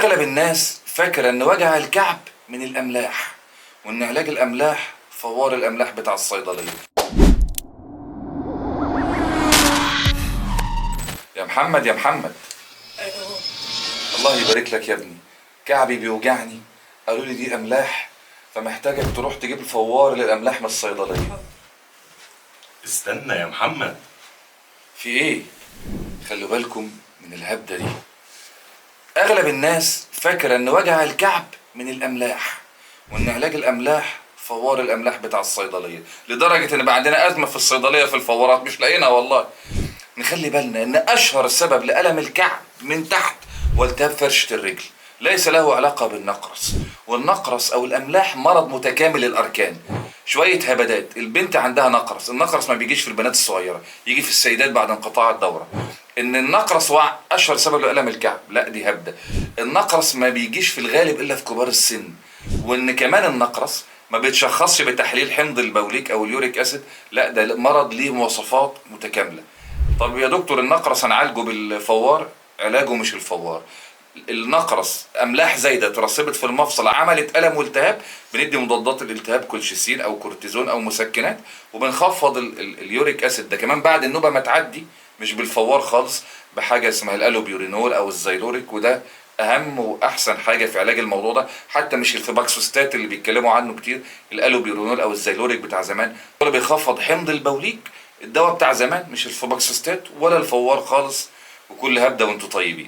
اغلب الناس فاكره ان وجع الكعب من الاملاح، وان علاج الاملاح فوار الاملاح بتاع الصيدلية. يا محمد يا محمد، الله يبارك لك يا ابني، كعبي بيوجعني، قالوا لي دي املاح، فمحتاجك تروح تجيب الفوار للاملاح من الصيدلية. استنى يا محمد، في ايه؟ خلوا بالكم من الهبده دي. اغلب الناس فاكره ان وجع الكعب من الاملاح، وان علاج الاملاح فوار الاملاح بتاع الصيدلية، لدرجة ان بقى عندنا ازمة في الصيدلية في الفوارات مش لاقيينها والله. نخلي بالنا ان اشهر سبب لالم الكعب من تحت والتهاب فرشه الرجل، ليس له علاقة بالنقرس. والنقرس او الاملاح مرض متكامل الاركان. شوية هبدات، البنت عندها نقرس، النقرس ما بيجيش في البنات الصغيرة، يجي في السيدات بعد انقطاع الدورة. ان النقرس هو اشهر سبب لالم الكعب، لا دي هبده. النقرس ما بيجيش في الغالب الا في كبار السن، وان كمان النقرس ما بيتشخصش بتحليل حمض البوليك او ال uric acid، لا ده مرض ليه مواصفات متكاملة. طب يا دكتور النقرس هنعالجه بالفوار؟ علاجه مش الفوار. النقرس املاح زايدة ترسبت في المفصل عملت الم والتهاب، بندي مضادات الالتهاب كولشيسين او كورتيزون او مسكنات، وبنخفض ال uric acid ده كمان بعد النوبة ما تعدي، مش بالفوار خالص، بحاجة اسمها ال allopurinol او الزيلوريك، وده اهم واحسن حاجة في علاج الموضوع ده، حتى مش ال febuxostat اللي بيتكلموا عنه كتير، ال allopurinol او الزيلوريك بتاع زمان هو اللي بيخفض حمض البوليك، الدواء بتاع زمان مش ال febuxostat ولا الفوار خالص. وكل هبده وانتم طيبين.